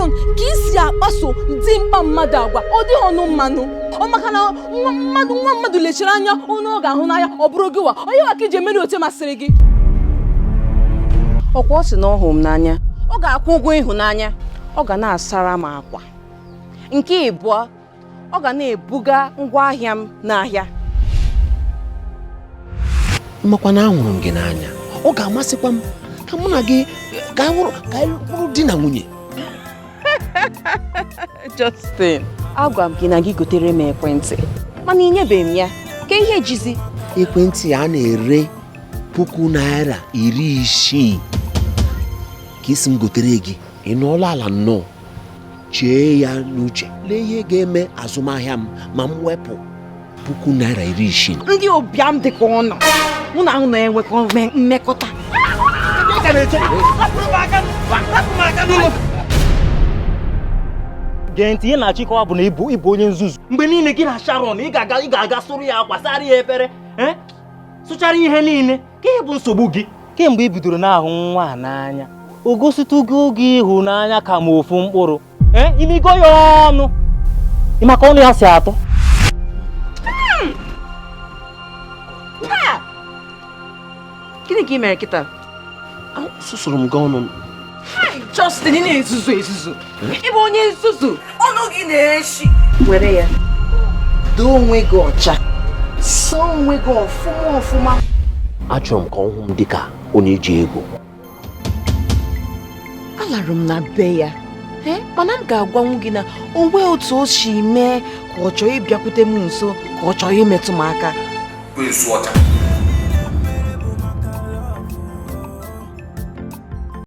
Sharon, ka i si akpaso dimkpa mmadụ agwa, ọ dịghị ọnụ mmanụ. Ọ maka na nwa mmadụ nwa mmadụ lechara anya onye ọ ga-ahụ n'anya, ọ bụrụ gị wa onye wa ka iji emeri otu masịrị gị. Ọkwa ọ sị na ọ hụrụ m n'anya, ọ ga-akwụ ụgwọ ịhụnanya, ọ ga na-asara m akwa. Nke ịbụọ, ọ ga na-ebuga ngwaahịa m n'ahịa. Makwa na ahụrụ m gị n'anya, ọ ga-amasịkwa m ka mụ na gị ka anyị bụrụ di na nwunye. Justin, agwa m gị na gị gotere m ekwentị, mana ị nyebeghị m ya. Ka ihe jizi ekwentị a na-ere ₦60,000 ka isi m gotere gị. Ị nọọla ala nnọọ chee ya n'uche, lee ihe ga-eme azụmahịa m ma m wepụ ₦60,000. Ndị ụbịam dị ka ọ nọ, mụ na ahụ na-enwekọ mmekọta. Gee ntị, ihe na-achọ ịkọwa bụ na ịbụ onye nzuzu. Mgbe niile gị na Sharon ị ga-aga sụrụ ya akwa, sara ya efere, sụchara ihe niile. Ka ihe bụ nsogbu gị kemgbe ị bidoro na-ahụ nwa a n'anya, o gositụgo gị ịhụnanya ka ma ofu mkpụrụ. Imigo ya ọnụ, maka ọnụ ya si atọ. Gịnị ka ị mere kịta? Sụsụrụ m gị ọnụ. Justin, ị na-ezuzu ezuzu. Ị bụ onye nzuzu. Ọnụ gị na-eshi. Were ya doo onwe gị ọcha, saa onwe gị ọfụma ọfụma. Achọrọ m ka ọ hụ m dịka onye ji ego. Alara m na be ya, mana m ga-agwanwu gị na o nwee otu o si mee ka ọ chọọ ịbịakwute m nso, ka ọ chọọ imetụ m aka.